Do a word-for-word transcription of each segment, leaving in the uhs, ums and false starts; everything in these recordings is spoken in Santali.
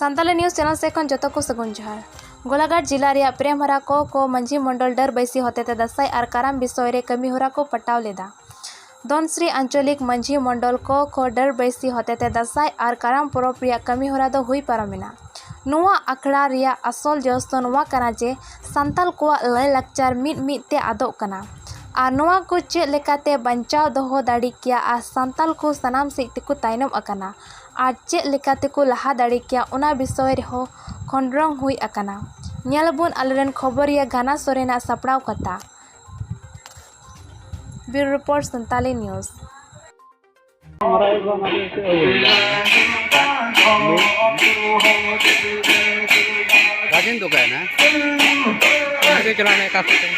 ᱥᱟᱱᱛᱟᱞᱤ ᱱᱤᱭᱩᱡᱽ ᱪᱮᱱᱮᱞ ᱥᱮᱫ ᱠᱷᱚᱱ ᱡᱚᱛᱚ ᱠᱚ ᱥᱟᱹᱜᱩᱱ ᱡᱚᱦᱟᱨ᱾ ᱜᱳᱞᱟᱜᱷᱟᱴ ᱡᱤᱞᱟ ᱨᱮᱭᱟᱜ ᱯᱨᱮᱢᱦᱟᱨᱟ ᱠᱚ ᱠᱚ ᱢᱟᱹᱡᱷᱤ ᱢᱚᱸᱰᱚᱞ ᱰᱟᱹᱨ ᱵᱟᱹᱭᱥᱤ ᱦᱚᱛᱮᱛᱮ ᱫᱟᱸᱥᱟᱭ ᱟᱨ ᱠᱟᱨᱟᱢ ᱵᱤᱥᱚᱭ ᱨᱮ ᱠᱟᱹᱢᱤ ᱦᱚᱨᱟ ᱠᱚ ᱯᱟᱴᱟᱣ ᱞᱮᱫᱟ᱾ ᱫᱷᱚᱱᱥᱨᱤ ᱟᱧᱪᱚᱞᱤᱠ ᱢᱟᱹᱡᱷᱤ ᱢᱚᱸᱰᱚᱞ ᱠᱚ ᱠᱚ ᱰᱟᱹᱨ ᱵᱟᱹᱭᱥᱤ ᱦᱚᱛᱮᱛᱮ ᱫᱟᱸᱥᱟᱭ ᱟᱨ ᱠᱟᱨᱟᱢ ᱯᱚᱨᱚᱵᱽ ᱨᱮᱭᱟᱜ ᱠᱟᱹᱢᱤ ᱦᱚᱨᱟ ᱫᱚ ᱦᱩᱭ ᱯᱟᱨᱚᱢᱮᱱᱟ᱾ ᱱᱚᱣᱟ ᱟᱠᱷᱲᱟ ᱨᱮᱭᱟᱜ ᱟᱥᱚᱞ ᱡᱚᱥ ᱫᱚ ᱱᱚᱣᱟ ᱠᱟᱱᱟ ᱡᱮ ᱥᱟᱱᱛᱟᱞ ᱠᱚᱣᱟᱜ ᱞᱟᱹᱭ ᱞᱟᱠᱪᱟᱨ ᱢᱤᱫ ᱢᱤᱫ ᱛᱮ ᱟᱫᱚᱜ ᱠᱟᱱᱟ ᱟᱨ ᱱᱚᱣᱟ ᱠᱚ ᱪᱮᱫ ᱞᱮᱠᱟᱛᱮ ᱵᱟᱧᱪᱟᱣ ᱫᱚᱦᱚ ᱫᱟᱲᱮ ᱠᱮᱭᱟ ᱟᱨ ᱥᱟᱱᱛᱟᱞ ᱠᱚ ᱥᱟᱱᱟᱢ ᱥᱮᱫ ᱛᱮᱠᱚ ᱛᱟᱭᱱᱚᱢ ᱟᱠᱟᱱᱟ ᱟᱨ ᱪᱮᱫ ᱞᱮᱠᱟ ᱛᱮᱠᱚ ᱞᱟᱦᱟ ᱫᱟᱲᱮ ᱠᱮᱭᱟ, ᱚᱱᱟ ᱵᱤᱥᱚᱭ ᱨᱮᱦᱚᱸ ᱠᱷᱚᱸᱰᱨᱚᱝ ᱦᱩᱭ ᱟᱠᱟᱱᱟ᱾ ᱧᱮᱞ ᱟᱵᱚᱱ ᱟᱞᱮᱨᱮᱱ ᱠᱷᱚᱵᱚᱨᱤᱭᱟᱹ ᱜᱟᱱᱟ ᱥᱚᱨᱮᱱᱟᱜ ᱥᱟᱯᱲᱟᱣ ᱠᱟᱛᱷᱟ᱾ ᱵᱤᱭᱩᱨᱳ ᱨᱤᱯᱳᱨᱴ, ᱥᱟᱱᱛᱟᱞᱤ ᱱᱤᱭᱩᱡᱽ᱾ ᱨᱟᱡᱮᱱ ᱫᱚ ᱚᱠᱟᱭᱮᱱᱟ? ᱚᱱᱛᱮ ᱪᱟᱞᱟᱣ ᱮᱱᱟᱭ ᱚᱠᱟ ᱥᱮᱫ ᱪᱚᱝ᱾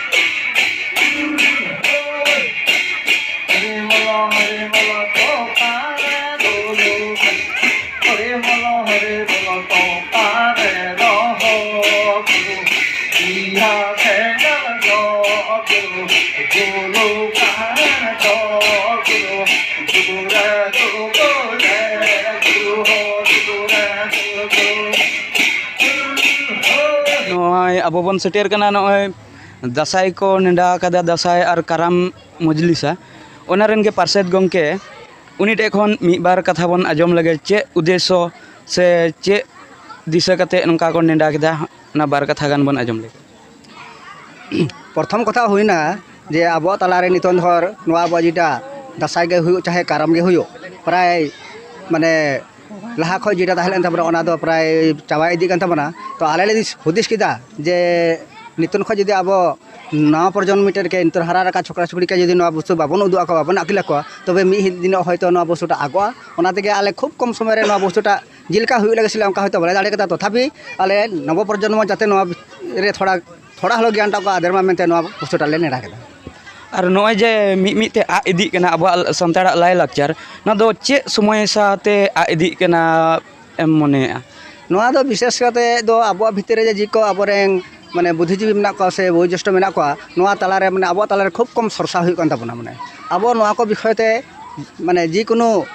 ᱱᱚᱜᱼᱚᱭ ᱟᱵᱚ ᱵᱚᱱ ᱥᱮᱴᱮᱨ ᱠᱟᱱᱟ ᱱᱚᱜᱼᱚᱭ ᱫᱟᱸᱥᱟᱭ ᱠᱚ ᱱᱮᱰᱟ ᱟᱠᱟᱫᱟ, ᱫᱟᱸᱥᱟᱭ ᱟᱨ ᱠᱟᱨᱟᱢ ᱢᱚᱡᱽᱞᱤᱥᱟ᱾ ᱚᱱᱟ ᱨᱮᱱ ᱜᱮ ᱯᱟᱨᱥᱮᱛ ᱜᱚᱢᱠᱮ, ᱩᱱᱤ ᱴᱷᱮᱱ ᱠᱷᱚᱱ ᱢᱤᱫ ᱵᱟᱨ ᱠᱟᱛᱷᱟ ᱵᱚᱱ ᱟᱸᱡᱚᱢ ᱞᱮᱜᱮ, ᱪᱮᱫ ᱩᱫᱽᱫᱮᱥᱥᱚ ᱥᱮ ᱪᱮᱫ ᱫᱤᱥᱟᱹ ᱠᱟᱛᱮ ᱱᱚᱝᱠᱟ ᱠᱚ ᱱᱮᱰᱟ ᱠᱮᱫᱟ, ᱚᱱᱟ ᱵᱟᱨ ᱠᱟᱛᱷᱟ ᱜᱟᱱ ᱵᱚᱱ ᱟᱸᱡᱚᱢ ᱞᱮᱜᱮ᱾ ᱯᱨᱚᱛᱷᱚᱢ ᱠᱟᱛᱷᱟ ᱦᱩᱭᱱᱟ ᱡᱮ ᱟᱵᱚᱣᱟᱜ ᱛᱟᱞᱟᱨᱮ ᱱᱤᱛᱚᱝ ᱫᱷᱚᱨ ᱱᱚᱣᱟ ᱟᱵᱚᱣᱟᱜ ᱡᱮᱴᱟ ᱫᱟᱸᱥᱟᱭ ᱜᱮ ᱦᱩᱭᱩᱜ ᱪᱟᱦᱮ ᱠᱟᱨᱟᱢ ᱜᱮ ᱦᱩᱭᱩᱜ, ᱯᱨᱟᱭ ᱢᱟᱱᱮ ᱞᱟᱦᱟ ᱠᱷᱚᱱ ᱡᱮᱴᱟ ᱛᱟᱦᱮᱸ ᱞᱮᱱ ᱛᱟᱵᱚᱱᱟ ᱚᱱᱟ ᱫᱚ ᱯᱨᱟᱭ ᱪᱟᱵᱟ ᱤᱫᱤᱜ ᱠᱟᱱ ᱛᱟᱵᱚᱱᱟ᱾ ᱛᱚ ᱟᱞᱮ ᱞᱮ ᱦᱩᱫᱤᱥ ᱠᱮᱫᱟ ᱡᱮ ᱱᱤᱛᱚᱝ ᱠᱷᱚᱱ ᱡᱩᱫᱤ ᱟᱵᱚ ᱱᱟᱣᱟ ᱯᱨᱚᱡᱚᱱᱢᱚ ᱢᱤᱫᱴᱮᱱ ᱠᱮ ᱱᱤᱛᱚᱜ ᱦᱟᱨᱟ ᱨᱟᱠᱟᱵ ᱪᱷᱚᱠᱨᱟ ᱪᱷᱚᱠᱨᱤ ᱠᱚ ᱡᱩᱫᱤ ᱱᱚᱣᱟ ᱵᱚᱥᱛᱩ ᱵᱟᱵᱚᱱ ᱩᱫᱩᱜ ᱟᱠᱚᱣᱟ, ᱵᱟᱵᱚᱱ ᱟᱹᱠᱤᱞ ᱟᱠᱚᱣᱟ, ᱛᱚᱵᱮ ᱢᱤᱫ ᱫᱤᱱᱚᱜ ᱦᱚᱭᱛᱳ ᱱᱚᱣᱟ ᱵᱚᱥᱛᱩᱴᱟ ᱟᱜᱚᱜᱼᱟ᱾ ᱚᱱᱟ ᱛᱮᱜᱮ ᱟᱞᱮ ᱠᱷᱩᱵ ᱠᱚᱢ ᱥᱚᱢᱚᱭ ᱨᱮ ᱱᱚᱣᱟ ᱵᱚᱥᱛᱩᱴᱟ ᱡᱮᱞᱮᱠᱟ ᱦᱩᱭᱩᱜ ᱞᱟᱹᱜᱤᱫ ᱥᱤᱞᱮ ᱚᱱᱠᱟ ᱦᱚᱭᱛᱳ ᱵᱟᱞᱮ ᱫᱟᱲᱮ ᱠᱟᱫᱟ, ᱛᱚᱛᱷᱟᱯᱤ ᱟᱞᱮ ᱱᱚᱵᱚ ᱯᱨᱚᱡᱚᱱᱢᱚ ᱡᱟᱛᱮ ᱱᱚᱣᱟ ᱨᱮ ᱛᱷᱚᱲᱟ ᱛᱷᱚᱲᱟ ᱦᱚᱞᱳ ᱜᱮᱭᱟᱱ ᱴᱟᱜ ᱠᱚ ᱟᱫᱮᱨ ᱢᱟ ᱢᱮᱱᱛᱮ ᱱᱚᱣᱟ ᱵᱚᱥᱛᱩᱴᱟ ᱞᱮ ᱱᱮᱰᱟ ᱠᱮᱫᱟ᱾ ᱟᱨ ᱱᱚᱜᱼᱚᱭ ᱡᱮ ᱢᱤᱫ ᱢᱤᱫ ᱛᱮ ᱟᱫ ᱤᱫᱤᱜ ᱠᱟᱱᱟ ᱟᱵᱚᱣᱟᱜ ᱥᱟᱱᱛᱟᱲᱟᱜ ᱞᱟᱭᱼᱞᱟᱠᱪᱟᱨ, ᱱᱚᱣᱟ ᱫᱚ ᱪᱮᱫ ᱥᱚᱢᱚᱭ ᱥᱟᱶᱛᱮ ᱟᱫ ᱤᱫᱤᱜ ᱠᱟᱱᱟ ᱮᱢ ᱢᱚᱱᱮᱭᱮᱫᱼᱟ? ᱱᱚᱣᱟ ᱫᱚ ᱵᱤᱥᱮᱥ ᱠᱟᱛᱮ ᱫᱚ ᱟᱵᱚᱣᱟᱜ ᱵᱷᱤᱛᱤᱨ ᱨᱮ ᱡᱮ ᱠᱚ ᱟᱵᱚᱨᱮᱱ ᱢᱟᱱᱮ ᱵᱩᱫᱽᱫᱷᱤᱡᱤᱵᱤ ᱢᱮᱱᱟᱜ ᱠᱚᱣᱟ ᱥᱮ ᱵᱳᱭᱳᱡᱽᱡᱮᱥᱴᱷᱚ ᱢᱮᱱᱟᱜ ᱠᱚᱣᱟ, ᱱᱚᱣᱟ ᱛᱟᱞᱟᱨᱮ ᱢᱟᱱᱮ ᱟᱵᱚᱣᱟᱜ ᱛᱟᱞᱟᱨᱮ ᱠᱷᱩᱵ ᱠᱚᱢ ᱥᱚᱨᱥᱟ ᱦᱩᱭᱩᱜ ᱠᱟᱱ ᱛᱟᱵᱚᱱᱟ᱾ ᱢᱟᱱᱮ ᱟᱵᱚ ᱱᱚᱣᱟ ᱠᱚ ᱵᱤᱥᱚᱭ ᱛᱮ ᱢᱟᱱᱮ ᱡᱮᱠᱳᱱᱳ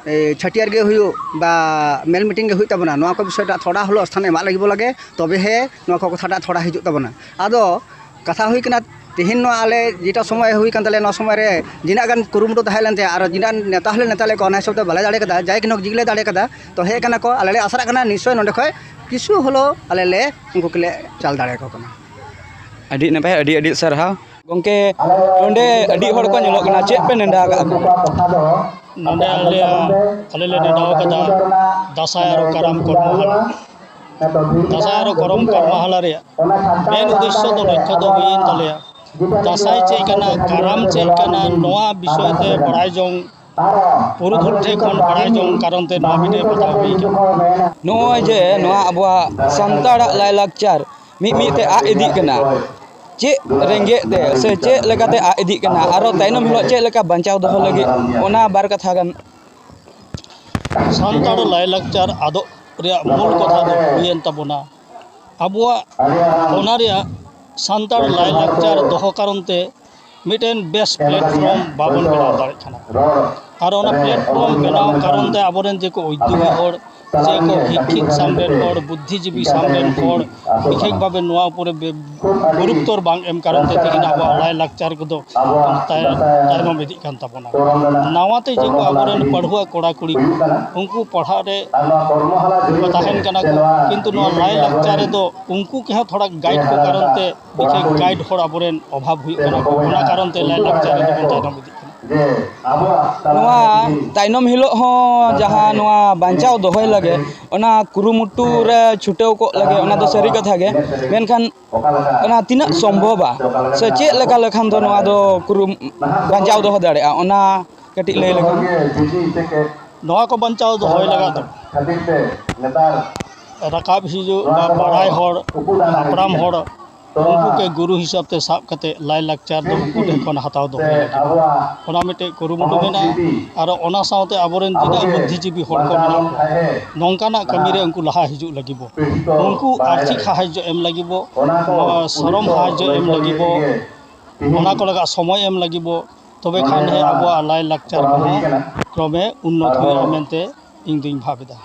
ᱮ, ᱪᱷᱟᱹᱴᱭᱟᱹᱨ ᱜᱮ ᱦᱩᱭᱩᱜ ᱵᱟ ᱢᱮᱞ ᱢᱤᱴᱤᱝ ᱜᱮ ᱦᱩᱭᱩᱜ ᱛᱟᱵᱚᱱᱟ, ᱱᱚᱣᱟ ᱠᱚ ᱵᱤᱥᱚᱭ ᱴᱟᱜ ᱛᱷᱚᱲᱟ ᱦᱚᱞᱳ ᱥᱛᱷᱟᱱ ᱮᱢᱟᱜ ᱞᱟᱹᱜᱤᱫ ᱵᱚ ᱞᱟᱜᱮ, ᱛᱚᱵᱮ ᱦᱮ ᱱᱚᱣᱟ ᱠᱚ ᱠᱟᱛᱷᱟ ᱴᱟᱜ ᱛᱷᱚᱲᱟ ᱦᱤᱡᱩᱜ ᱛᱟᱵᱚᱱᱟ᱾ ᱟᱫᱚ ᱠᱟᱛᱷᱟ ᱦᱩᱭ ᱠᱟᱱᱟ, ᱛᱮᱦᱮᱧ ᱱᱚᱣᱟ ᱟᱞᱮ ᱡᱮᱴᱟ ᱥᱚᱢᱚᱭ ᱦᱩᱭ ᱠᱟᱱ ᱛᱟᱞᱮᱭᱟ, ᱱᱚᱣᱟ ᱥᱚᱢᱚᱭ ᱨᱮ ᱡᱤᱱᱟᱹᱜ ᱜᱟᱱ ᱠᱩᱨᱩᱢᱩᱴᱩ ᱛᱟᱦᱮᱸ ᱞᱮᱱ ᱛᱟᱭᱟ, ᱟᱨ ᱡᱤᱱᱟᱹᱜ ᱱᱮᱛᱟ ᱦᱚᱸᱞᱮ ᱱᱮᱛᱟ ᱞᱮᱫ ᱠᱚᱣᱟ, ᱚᱱᱟ ᱦᱤᱥᱟᱹᱵ ᱛᱮ ᱵᱟᱞᱮ ᱫᱟᱲᱮ ᱠᱟᱫᱟ, ᱡᱟᱭ ᱠᱤ ᱱᱚᱠ ᱡᱤᱜᱽᱞᱮ ᱫᱟᱲᱮ ᱠᱟᱫᱟ᱾ ᱛᱚ ᱦᱮᱡ ᱠᱟᱱᱟ ᱠᱚ, ᱟᱞᱮ ᱞᱮ ᱟᱥᱨᱟᱜ ᱠᱟᱱᱟ ᱱᱤᱥᱪᱚᱭ ᱱᱚᱸᱰᱮ ᱠᱷᱚᱡ ᱠᱤᱪᱷᱩ ᱦᱚᱞᱳ ᱟᱞᱮ ᱞᱮ ᱩᱱᱠᱩ ᱠᱚᱞᱮ ᱪᱟᱞ ᱫᱟᱲᱮᱭᱟᱠᱚ ᱠᱟᱱᱟ᱾ ᱟᱹᱰᱤ ᱱᱟᱯᱟᱭ, ᱟᱹᱰᱤ ᱟᱹᱰᱤ ᱥᱟᱨᱦᱟᱣ᱾ ᱜᱚᱢᱠᱮ, ᱱᱚᱰᱮ ᱟᱹᱰᱤ ᱦᱚᱲ ᱠᱚ ᱧᱮᱞᱚᱜ ᱠᱟᱱᱟ, ᱪᱮᱫ ᱯᱮ ᱱᱮᱰᱟ ᱟᱠᱟᱫ ᱠᱚᱣᱟ? ᱱᱚᱰᱮ ᱟᱞᱮᱭᱟᱜ, ᱟᱞᱮ ᱞᱮ ᱱᱮᱰᱟ ᱟᱠᱟᱫᱟ ᱫᱟᱸᱥᱟᱭ ᱟᱨ ᱠᱟᱨᱟᱢ ᱠᱚᱨᱢᱚ ᱦᱟᱞᱟ᱾ ᱫᱟᱸᱥᱟᱭ ᱟᱨ ᱠᱚᱨᱚᱢ ᱠᱚᱨᱢᱚ ᱦᱟᱞᱟ ᱨᱮᱭᱟᱜ ᱢᱮᱱ ᱩᱫᱽᱫᱮᱥᱥᱚ ᱫᱚ ᱞᱚᱠᱠᱷᱚ ᱫᱚ ᱦᱩᱭᱮᱱ ᱛᱟᱞᱮᱭᱟ, ᱫᱟᱸᱥᱟᱭ ᱪᱮᱫ ᱠᱟᱱᱟ, ᱠᱟᱨᱟᱢ ᱪᱮᱫ ᱠᱟᱱᱟ, ᱱᱚᱣᱟ ᱵᱤᱥᱚᱭ ᱛᱮ ᱵᱟᱲᱟᱭ ᱡᱚᱝ, ᱯᱩᱨᱩᱫᱷᱩᱞ ᱴᱷᱮᱱ ᱠᱷᱚᱱ ᱵᱟᱲᱟᱭ ᱡᱚᱝ ᱠᱟᱨᱚᱱ ᱛᱮ ᱱᱚᱣᱟ ᱢᱤᱫᱴᱮᱡ ᱵᱟᱛᱟᱣ ᱦᱩᱭ ᱠᱟᱱᱟ᱾ ᱱᱚᱜᱼᱚᱭ ᱡᱮ ᱱᱚᱣᱟ ᱟᱵᱚᱣᱟᱜ ᱥᱟᱱᱛᱟᱲᱟᱜ ᱞᱟᱭᱼᱞᱟᱠᱪᱟᱨ ᱢᱤᱫ ᱢᱤᱫ ᱛᱮ ᱟᱫ ᱤᱫᱤᱜ ᱠᱟᱱᱟ, ᱪᱮᱫ ᱨᱮᱸᱜᱮᱡ ᱛᱮ ᱥᱮ ᱪᱮᱫ ᱞᱮᱠᱟᱛᱮ ᱟᱫ ᱤᱫᱤᱜ ᱠᱟᱱᱟ, ᱟᱨᱚ ᱛᱟᱭᱱᱚᱢ ᱦᱤᱞᱳᱜ ᱪᱮᱫ ᱞᱮᱠᱟ ᱵᱟᱧᱪᱟᱣ ᱫᱚᱦᱚ ᱞᱟᱹᱜᱤᱫ, ᱚᱱᱟ ᱵᱟᱨ ᱠᱟᱛᱷᱟ ᱜᱟᱱ᱾ ᱥᱟᱱᱛᱟᱲ ᱞᱟᱭᱼᱞᱟᱠᱪᱟᱨ ᱟᱫᱚᱜ ᱨᱮᱭᱟᱜ ᱢᱩᱞ ᱠᱟᱛᱷᱟ ᱫᱚ ᱦᱩᱭᱮᱱ ᱛᱟᱵᱚᱱᱟ, ᱟᱵᱚᱣᱟᱜ ᱚᱱᱟ ᱨᱮᱭᱟᱜ ᱥᱟᱱᱛᱟᱲ ᱞᱟᱭᱼᱞᱟᱠᱪᱟᱨ ᱫᱚᱦᱚ ᱠᱟᱨᱚᱱ ᱛᱮ ᱢᱤᱫᱴᱮᱱ ᱵᱮᱥ ᱯᱞᱮᱴᱯᱷᱨᱚᱢ ᱵᱟᱵᱚᱱ ᱵᱮᱱᱟᱣ ᱫᱟᱲᱮᱭᱟᱜ ᱠᱟᱱᱟ᱾ ᱟᱨ ᱚᱱᱟ ᱯᱞᱮᱴᱯᱷᱨᱚᱢ ᱵᱮᱱᱟᱣ ᱠᱟᱨᱚᱱ ᱛᱮ ᱟᱵᱚᱨᱮᱱ ᱡᱮ ᱠᱚ ᱩᱫᱽᱭᱳᱜᱤ ᱦᱚᱲ, ᱡᱮ ᱠᱚ ᱦᱤᱠᱠᱷᱤᱛ ᱥᱟᱢ ᱨᱮᱱ ᱦᱚᱲ, ᱵᱩᱫᱽᱫᱷᱤᱡᱤᱵᱤ ᱥᱟᱢ ᱨᱮᱱ ᱦᱚᱲ ᱵᱤᱥᱮᱥ ᱵᱷᱟᱵᱮ ᱱᱚᱣᱟ ᱩᱯᱚᱨᱮ ᱵᱮ-, ᱜᱩᱨᱩᱛᱛᱚᱨ ᱵᱟᱝ ᱮᱢ ᱠᱟᱨᱚᱱ ᱛᱮ ᱛᱮᱦᱮᱧ ᱟᱵᱚᱣᱟᱜ ᱞᱟᱭᱼᱞᱟᱠᱪᱟᱨ ᱠᱚᱫᱚ ᱛᱟᱭ-, ᱛᱟᱭᱱᱚᱢ ᱤᱫᱤᱜ ᱠᱟᱱ ᱛᱟᱵᱚᱱᱟ᱾ ᱱᱟᱣᱟᱛᱮ ᱡᱮ ᱠᱚ ᱟᱵᱚᱨᱮᱱ ᱯᱟᱹᱲᱦᱩᱣᱟᱹ ᱠᱚᱲᱟ ᱠᱩᱲᱤ ᱠᱚ, ᱩᱱᱠᱩ ᱯᱟᱲᱦᱟᱜ ᱨᱮ ᱠᱚ ᱛᱟᱦᱮᱱ ᱠᱟᱱᱟ ᱠᱚ, ᱠᱤᱱᱛᱩ ᱱᱚᱣᱟ ᱞᱟᱭᱼᱞᱟᱠᱪᱟᱨ ᱨᱮᱫᱚ ᱩᱱᱠᱩ ᱠᱚᱦᱚᱸ ᱛᱷᱚᱲᱟ ᱜᱟᱭᱤᱰ ᱠᱚ ᱠᱟᱨᱚᱱ ᱛᱮ ᱵᱤᱥᱮᱥ ᱜᱟᱭᱤᱰ ᱦᱚᱲ ᱟᱵᱚᱨᱮᱱ ᱚᱵᱷᱟᱵᱽ ᱦᱩᱭᱩᱜ ᱠᱟᱱᱟ, ᱚᱱᱟ ᱠᱟᱨᱚᱱ ᱛᱮ ᱞᱟᱭᱼᱞᱟᱠᱪᱟᱨ ᱨᱮ ᱡᱮᱢᱚᱱ ᱛᱟᱭᱱᱚᱢ ᱤᱫᱤᱜ ᱠᱟᱱᱟ᱾ ᱱᱚᱣᱟ ᱛᱟᱭᱱᱚᱢ ᱦᱤᱞᱳᱜ ᱦᱚᱸ ᱡᱟᱦᱟᱸ ᱱᱚᱣᱟ ᱵᱟᱧᱪᱟᱣ ᱫᱚᱦᱚᱭ ᱞᱟᱹᱜᱤᱫ, ᱚᱱᱟ ᱠᱩᱨᱩᱢᱩᱴᱩ ᱨᱮ ᱪᱷᱩᱴᱟᱹᱣ ᱠᱚᱜ ᱞᱟᱹᱜᱤᱫ, ᱚᱱᱟ ᱫᱚ ᱥᱟᱹᱨᱤ ᱠᱟᱛᱷᱟ ᱜᱮ, ᱢᱮᱱᱠᱷᱟᱱ ᱚᱱᱟ ᱛᱤᱱᱟᱹᱜ ᱥᱚᱢᱵᱷᱚᱵᱟ ᱥᱮ ᱪᱮᱫ ᱞᱮᱠᱟ ᱞᱮᱠᱷᱟᱱ ᱫᱚ ᱱᱚᱣᱟ ᱫᱚ ᱠᱩᱨᱩᱢ-, ᱵᱟᱧᱪᱟᱣ ᱫᱚᱦᱚ ᱫᱟᱲᱮᱭᱟᱜᱼᱟ, ᱚᱱᱟ ᱠᱟᱹᱴᱤᱡ ᱞᱟᱹᱭ ᱞᱮᱠᱷᱟᱱ᱾ ᱱᱚᱣᱟ ᱠᱚ ᱵᱟᱧᱪᱟᱣ ᱫᱚᱦᱚᱭ ᱞᱟᱜᱟᱫ ᱫᱚ ᱨᱟᱠᱟᱵ ᱦᱤᱡᱩᱜ ᱵᱟ ᱵᱟᱲᱟᱭ ᱦᱚᱲ, ᱦᱟᱯᱲᱟᱢ ᱦᱚᱲ, ᱩᱱᱠᱩ ᱜᱮ ᱜᱩᱨᱩ ᱦᱤᱥᱟᱹᱵ ᱛᱮ ᱥᱟᱵ ᱠᱟᱛᱮ ᱞᱟᱭᱼᱞᱟᱠᱪᱟᱨ ᱫᱚ ᱩᱱᱠᱩ ᱴᱷᱮᱱ ᱠᱷᱚᱱ ᱦᱟᱛᱟᱣ ᱫᱚᱦᱚᱭ ᱞᱟᱹᱜᱤᱫ᱾ ᱚᱱᱟ ᱢᱤᱫᱴᱮᱡ ᱠᱩᱨᱩᱢᱩᱴᱩ ᱢᱮᱱᱟᱜᱼᱟ᱾ ᱟᱨ ᱚᱱᱟ ᱥᱟᱶᱛᱮ ᱟᱵᱚᱨᱮᱱ ᱛᱤᱱᱟᱹᱜ ᱵᱩᱫᱽᱫᱷᱤᱡᱤᱵᱤ ᱦᱚᱲ ᱠᱚ ᱢᱮᱱᱟᱜ ᱠᱚᱣᱟ, ᱱᱚᱝᱠᱟᱱᱟᱜ ᱠᱟᱹᱢᱤ ᱨᱮ ᱩᱱᱠᱩ ᱞᱟᱦᱟ ᱦᱤᱡᱩᱜ ᱞᱟᱹᱜᱤᱫ ᱵᱚ, ᱩᱱᱠᱩ ᱟᱨᱛᱷᱤᱠ ᱥᱟᱦᱟᱡᱽᱡᱚ ᱮᱢ ᱞᱟᱹᱜᱤᱫ ᱵᱚ, ᱥᱚᱨᱚᱢ ᱥᱟᱦᱟᱡᱽᱡᱚ ᱮᱢ ᱞᱟᱹᱜᱤᱫ ᱵᱚ, ᱚᱱᱟ ᱠᱚ ᱞᱟᱹᱜᱤᱫ ᱥᱚᱢᱚᱭ ᱮᱢ ᱞᱟᱹᱜᱤᱫ ᱵᱚ, ᱛᱚᱵᱮ ᱠᱷᱟᱱ ᱦᱮ ᱟᱵᱚᱣᱟᱜ ᱞᱟᱭ ᱞᱟᱠᱪᱟᱨ ᱠᱚᱦᱚᱸ ᱠᱨᱚᱢᱮ ᱩᱱᱱᱚᱛ ᱦᱩᱭᱩᱜᱼᱟ ᱢᱮᱱᱛᱮ ᱤᱧ ᱫᱩᱧ ᱵᱷᱟᱵᱽ ᱮᱫᱟ᱾